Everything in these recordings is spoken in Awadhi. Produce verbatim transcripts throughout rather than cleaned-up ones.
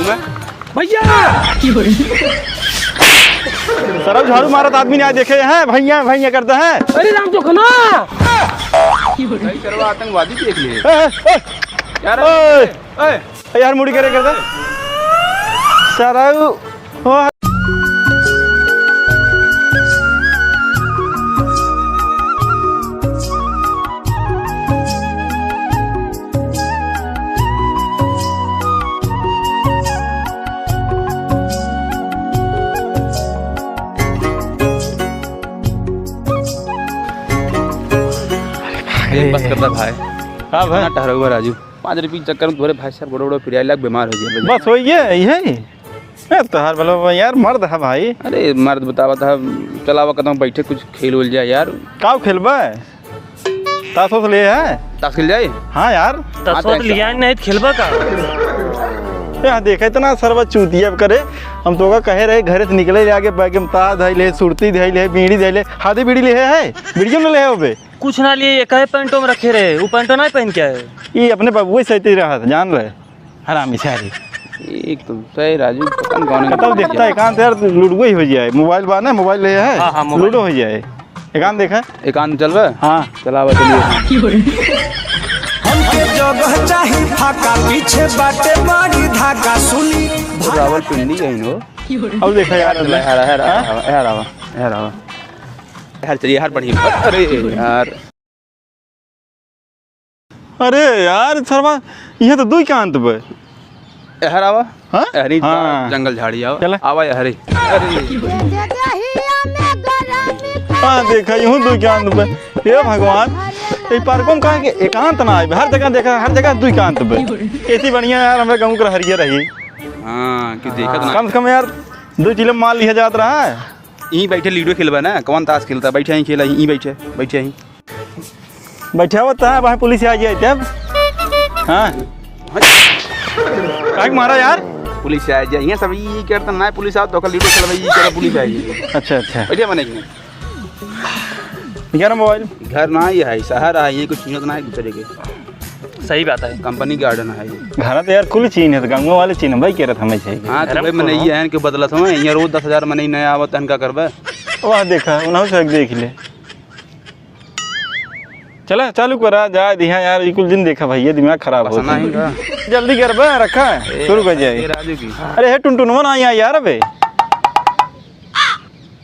भैया! सरऊ झाड़ू मारत आदमी ना देखे हैं, भैया, भैया करता है। अरे राम जोखना! भाई सरवा आतंकवादी देख लिए। ए, ए, ए, यार, ए, ए, ए, यार मुड़ी करे करता। सरऊ, ओ। ए, बस कर दे भाई। का भाई? ना टहरउआ राजू, पाँच रुपये के चक्कर में तोहरे भाई साहब गोड़ो गोड़ो पिराए लाग, बीमार हो गया। बस हो गया, यही है। ए, तोहार भलो यार, मर्द है भाई। अरे मर्द बतावत है, चलावा कदम बैठे कुछ खेल उल जाए यार। का खेलबा? ताश ओश ले है? ताश खेल जाए? हाँ यार। ताश हाँ, ओश तो लिया नहीं, खेलबा का? ए, हाँ, देखा इतना सरवा चूतिया करे। हम तो का कहे रहे, घरे से निकले ले आगे बैग में ताश धइले, सुरती धइले, बीड़ी धइले, हाथी बीड़ी ले है, बीड़ियो न ले है ओबे। कुछ ना लिए, एक ही पैंटो में रखे रहे, वो पैंटो नहीं पहन के आए। ये अपने बबुए सहित ही रहा था, जान रहे। हरामी सारी। एक तो सही राजू, पता नहीं कौन कतल देखता है, कान से यार लुडुआ ही हो जाए। मोबाइल बा ना, मोबाइल ले है, हाँ, हाँ, मोबाइल। लूडो हो जाए। एकांत देखा? एकांत चलबे? हाँ। चलावा, चलिए। हमके जगह चाही फाका, पीछे बाटे बड़ी धाका, सुनी। रावलपिंडी है इनको। अब देखा यार, हरा, हरा, हरा, हाँ? हरा, हरा, हरा, हरा। यार चलिए, यार बढ़िया। अरे यार। अरे यार, सरवा, इहाँ तो दुई कांत बे। एहर आवा। हाँ? एहरी हाँ। जंगल झाड़ी आवा। चला। आवा एहरी। अरे। हाँ, देखा, इहूँ दुई कांत बे। हे भगवान, ई पार्को में काहे के एकांत ना आए? हर जगह देखा, हर जगह दुई कांत बे। ऐसी बढ़िया यार, हमरे गाँव के रहरिया रही। हाँ, कि देखत ना। कम से कम यार, दुई किलो माल लिहा जात रहा है। यहीं बैठे लूडो खेलबा ना, कौन ताश खेलता? बैठे यहीं खेला, यहीं बैठे, बैठे यहीं। बैठे होता है, वहाँ पुलिस आ जाए तब। हाँ। काहे के मारा यार? पुलिस आ जाए, ये सब ये करता ना, पुलिस आओ तो का लूडो खेलबा, ये करे पुलिस आ जाए। अच्छा, अच्छा। बैठे मने कि नहीं? यार मोबाइल। घर ना ही है, शहर है, ये कुछ छीनत ना है दूसरे के। सही बात है। कंपनी गार्डन है ये। घर तो यार कुल चीन है, तो गंगो वाले चीन भाई कह रहा था मैं सही। हाँ, तो अरे भाई, मनई है, इनके बदलत हमें, यहाँ रोज दस हजार मनई नया आवत है, इनका करबे। वाह, देखा, उन्होंने से देख ले। चला, चालू करा, जा दिहा यार, ये कुल दिन देखा भैया, दिमाग खराब हो पसंद नहीं का? जल्दी करबे, रखा, ए, शुरू कर जाए। ए, राजू की। अरे, हे टुनटुनवा ना आया यार, अबे।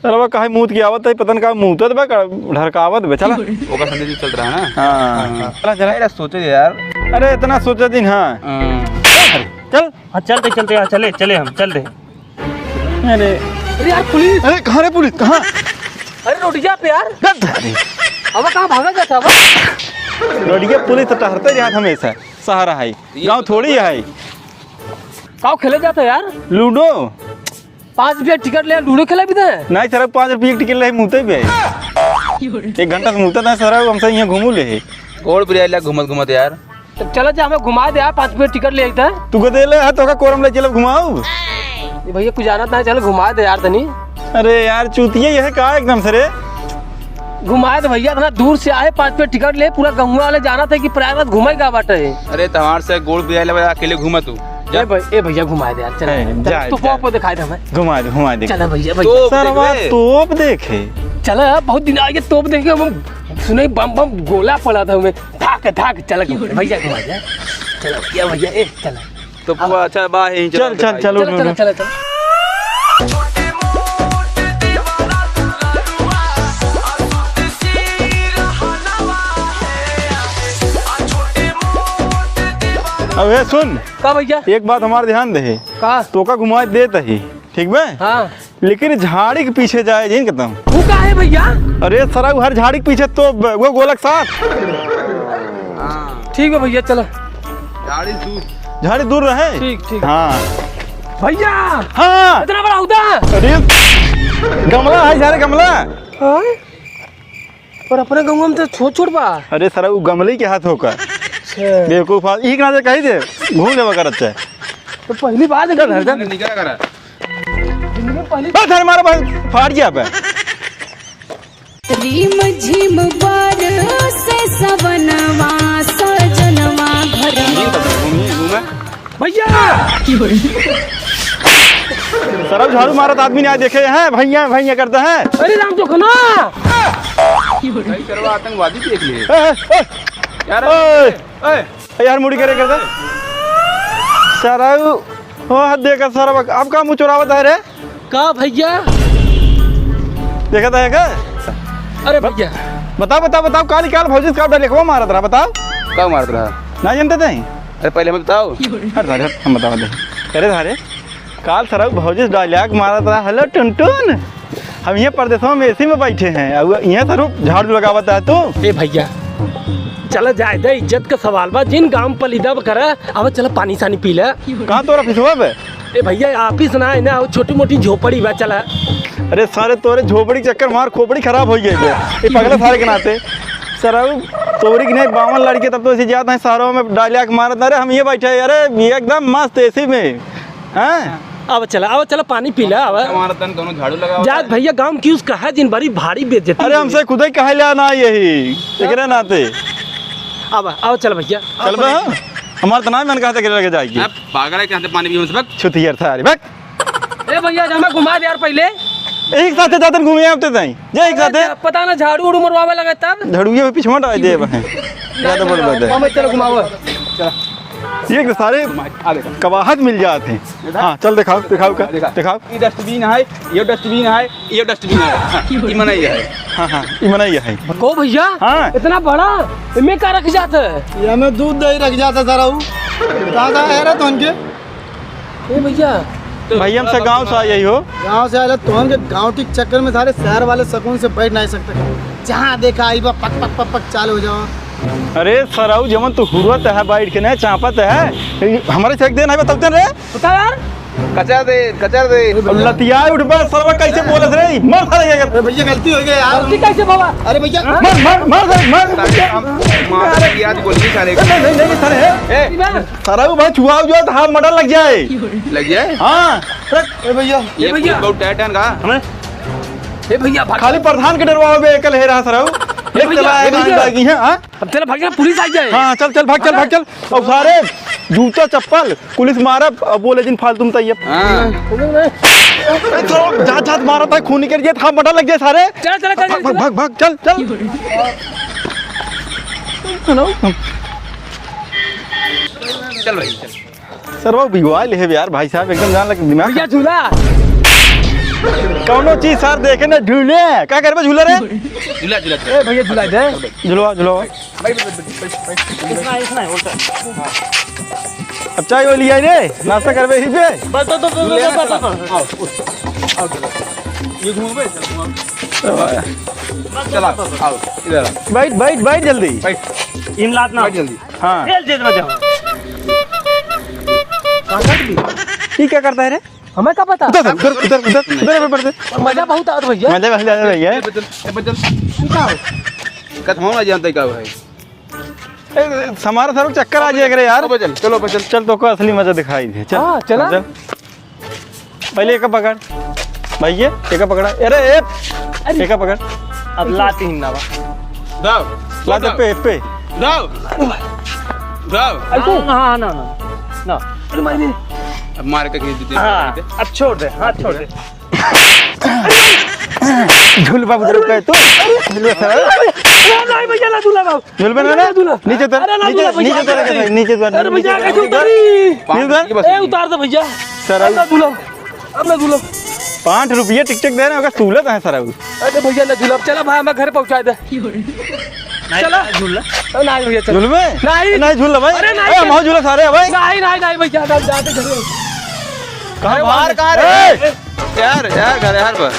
सरवा काहे मूत के आवत है, पता न का मूतत बा, का ढरकावत बा, चला। ओकर संगे जो चल रहा है ना? हाँ। हाँ। चला, चला। अरे सोचे यार। अरे इतना सोचे दिन, हाँ। हाँ। चल। हाँ, चलते, चलते, हाँ, चले, चले हम, चलते। अरे। अरे यार, पुलिस। अरे कहाँ रे पुलिस, कहाँ? अरे रोडिया पे यार। गद। अरे। अब कहाँ भागा जाता अब? रोडिया पुलिस तो टहरते रहत हमेशा, सहारा है। गाँव थोड़ी है। काव खेले जाता यार? लूडो। पाँच रुपया टिकट ले, लूडो खेला भी दे। नहीं सर, पाँच रुपये की टिकट ले, मुते बे। एक घंटा से मुते ना सर, हमसे यहाँ घूमू ले। गोड़ बिराइला घूमत घूमत यार। तो चला जा, हमें घुमा दे यार, पाँच रुपये टिकट ले एक। तू को दे ले, हाँ, तो का कोरम ले चलो घुमाऊ। ये भैया कुछ जानत ना, चलो घुमा दे यार तनी। अरे यार, चूतिया यह का एकदम से रे? घुमाए तो भैया, इतना दूर से आए, पाँच पे टिकट ले, पूरा गंगवा वाले जाना था कि प्रयागराज घूमे का बाटे। अरे, तोहार से गोड़ पिराए लेबे, अकेले घूमे तू। जा। ए भाई, ए भैया, घुमाए दे यार, चल। ए, चल, जा, तू जा। पोप दिखाए दे हमें। घुमा दे, घुमा दे। चल भैया, भैया। तोप सरवा देख बे। तोप देखे। चल, बहुत दिन आगे तोप देखे, हम सुने बम बम गोला पड़ा था हमें, धाक धाक, चल भैया, घुमा दे। चल भैया, भैया, ए, चल। तो अब अच्छा बा, यहीं चल, चल, चल, चल, उठ, चल, उठ। चल, चल। अबे सुन। का भैया? एक बात हमार ध्यान दे। का? तोका घुमाए देत ही, ठीक बे? हाँ। लेकिन झाड़ी के पीछे जाए जिन कतम। वो का है भैया? अरे सरा, वो हर झाड़ी के पीछे तो ब-, वो गोलक साथ। हाँ। ठीक है भैया, चलो। झाड़ी दूर। झाड़ी दूर रहे। ठीक, ठीक। हाँ। भैया। हाँ। इतना बड़ा उदा। अरे गमला है, झारे गमला। हाँ? पर अपने गाँव में तो छोट छोट बा। अरे सरा, वो गमले के हाथ होकर। अच्छा। बेवकूफ, ई के नाते कही दे, घूम लेवा करत है। तो पहली बार चल, हट जा। निकल कर। जिंदगी में पहली बस धर मारा भाई, फाड़ गया बे। रिम झिम बरसे सवनवा, सजनवा घरवा। घूम, घूम, घूम। भैया! सरऊ झाड़ू मारत आदमी नाहीं देखे हैं, भैया, भैया करता है। अरे राम, देखो ना। भाई, सरवा आतंकवादी देख लिए। ए, ए, ए, यार, ए, ए, ए, यार, मुड़ी करे करता। सरऊ, ओ, हाथ देखा सरऊ, अब का मुँह चोरावत है रे? का भैया? देखा था का? अरे भैया। बताओ, बताओ, बताओ, काल, काल भौजी से का डायलॉगवा मारत रहा, बताओ। का मारत रहा? ना जानते थे? अरे पहले हमें बताओ। अरे सारे, हम बतावा दे। अरे सारे, काल सरऊ भौजी से डायलॉग मारत रहा, "हेलो टुनटुन, हम यहाँ परदेसवा में एसी में बैठे हैं, और यहाँ सरऊ झाड़ू लगावत है तू।" ए भैया, चला जाए दे, इज्जत का सवाल बा, जिन गाँव पलीदा करा, अब चला पानी सानी पी ले। कहाँ तोरा ऑफिसवा बे? ए भैया, ऑफिस ना है ना, वो छोटी मोटी झोपड़ी बा, चला। अरे सारे, तोरे झोपड़ी के चक्कर मार खोपड़ी खराब होइ गई बे। ये पगला सारे के नाते। सरऊ, तोरी के नहीं, बावन लड़के तब तो ऐसे जात हैं, सारों में डायलॉग मारत, "अरे हम ये बैठे हैं, अरे ये एकदम मस्त एसी में।" हैं? अब चला, अब चला, पानी पी ले, अब। हमारा तन दोनों झाड़ू लगाओ। जात भैया, गाँव में क्यों कहा जिन बड़ी भारी बेइज्जती अरे हुई। हमसे खुदे कहे ला ना यही, एकरे नाते। अब, अब चल भैया। चल बे, हाँ। हमार तो ना मन कहते कि लगे जाएगी। अब पागल है, कहाँ से पानी पी हम सबक? छुतियर सारे, बक। ए भैया, जा मैं घुमा दे यार पहले। एक साथे जातन घूमे आते ताई। जे एक साथे। अरे, पता ना झाड़ू उड़ू मरवावे लगे तब। झाड़ू ये पीछे डाल दे बहन। ज्यादा बोल बता। मामा चलो घुमाओ। चलो। ये एक सारे आ देखो। कबाहत मिल जात हैं। देखा? हाँ, चल दिखाओ, दिखाओ का, देखा? दिखाओ। ये डस्टबिन है, ये डस्टबिन है, ये डस्टबिन है। हाँ, ये मना ये है। हाँ, हाँ, ये मना ये है। को भैया? हाँ। इतना बड़ा? इनमें का रख जात है? ये हमें दूध दही रख जात है सरऊ। ताजा है रे तो उनके। ए भैया। भैया, हमसे गाँव से आए हो। गाँव से आए, तोहन के गाँव के चक्कर में सारे शहर वाले सुकून से बैठ नहीं सकते। जहाँ देखा आई बा पक पक पक पक चालू हो जाओ। अरे सरऊ, जमन तू हुरत है, बैठ के नहीं चापत है, हमारे से एक दिन है, बताते रे। बता यार। कचर दे, कचर दे। अब लतियाए उठबा, सरवा कैसे बोलत रे? मार सारे के। अरे भैया, गलती हो गई यार। गलती कैसे बाबा? अरे भैया। मार, मार, मार सारे, मार। सारे, हम, मार, याद बोल दी सारे। नहीं, नहीं, नहीं, सारे, ए। ए। सरऊ भाई छुआओ जो तो हाथ मटन लग जाए। लग जाए? हाँ। ए भैया। ये ए भैया। बहुत टाइट है इनका। हमें? ए भैया, भाग। खाली प्रधान के डरवावे बे, एकल है रहा सरऊ। ए एक भैया, चला ए आएगा, भैया। आएगी, हाँ? अब चला भाग जा, पुलिस आ जाए। हाँ, चल, चल, भाग, चल, भाग, चल। और सारे जूता चप्पल पुलिस मारब, अब बोले जिन फालतू में तैयब। हाँ। ए, तो जात जात मारत है, खून निकल गया, हाथ मटन लग गया सारे। चल, चल, चल, भाग, चल, भाग, चल। भाग, भाग, चल, चल। चल भाई, चल। सरवा बिगवाइल है यार, भाई साहब, एकदम जान लग दिमाग। भैया, झूला। कौनो चीज सर देखे ना, झूले। का करबे झूला रे? झूला, झूला, झूला। ए, भैया, झूला दे। झुलवा, झुलवा। बैठ, बैठ, बैठ, बैठ, बैठ। इतना, इतना है, उल्टा। अब चाय वो लिया रे, नाश्ता करबे ही पे। बस, बस, बस। आओ, उठ। आओ, चलो। ये घूमो बे, चलो, घूमो। चला, आओ, इधर आओ। बैठ, बैठ, बैठ जल्दी। बैठ। इमलात ना। बैठ जल्दी। हाँ। तेल जेब में जाओ। कहाँ कर दी? ये क्या करता है रे? हमें का पता? उधर, उधर, उधर, उधर, उधर, उधर, उधर। मजा बहुत आवत भैया। मजा बहुत आवत भैया। ए, बचल, ए, बचल। तू का हो? कथवा ना जानते का भाई। ए, हमारा सारा चक्कर आ जाएगा रे यार। चलो, बचल, चलो, बचल। चल, तो को असली मजा दिखाई दे। चल, हाँ, चला। चल। पहले एका पकड़। भैया, एका पकड़ा। अरे, ए, अरे। एका पकड़। अब लाती ही ना बा। दाव, ला दे दाव। पे, पे। दाव। दाव। ऐसे? हाँ, हाँ, ना, ना, ना। अरे, मार दे। अब मार के खींच दे। हाँ, अब छोड़ दे, हाँ, छोड़ दे। झूल बाबू, रुक गए तू। झूल बाबू। अरे, नहीं भैया, ना झूला बाबू। झुलबे ना, अरे ना? ना झूला। नीचे उतर, अरे ना नीचे, झूला भैया, नीचे उतर, अरे। नीचे उतर, अरे नीचे भैया, उतर, कैसे नीचे उतर। उतारी? नीचे उतर। ए, उतार दे भैया। सर, अब ना झूला। अब ना झूला। पाँच रुपये टिकट दे रहे हो, अगर सूलत है सर। अरे भैया, ना झूला। चला भाई, हमें घर पहुँचा दे। नहीं, चला। झूला। अरे नहीं भैया, चल। झुलबे? नहीं। नहीं झूल भाई। अरे नहीं, ए, चल। हम झूला सारे भाई। नहीं, नहीं, नहीं भैया, ना जाते घर। कहाँ अरे बाहर? बाहर कहाँ रे? ए! यार, यार, घर यार पर।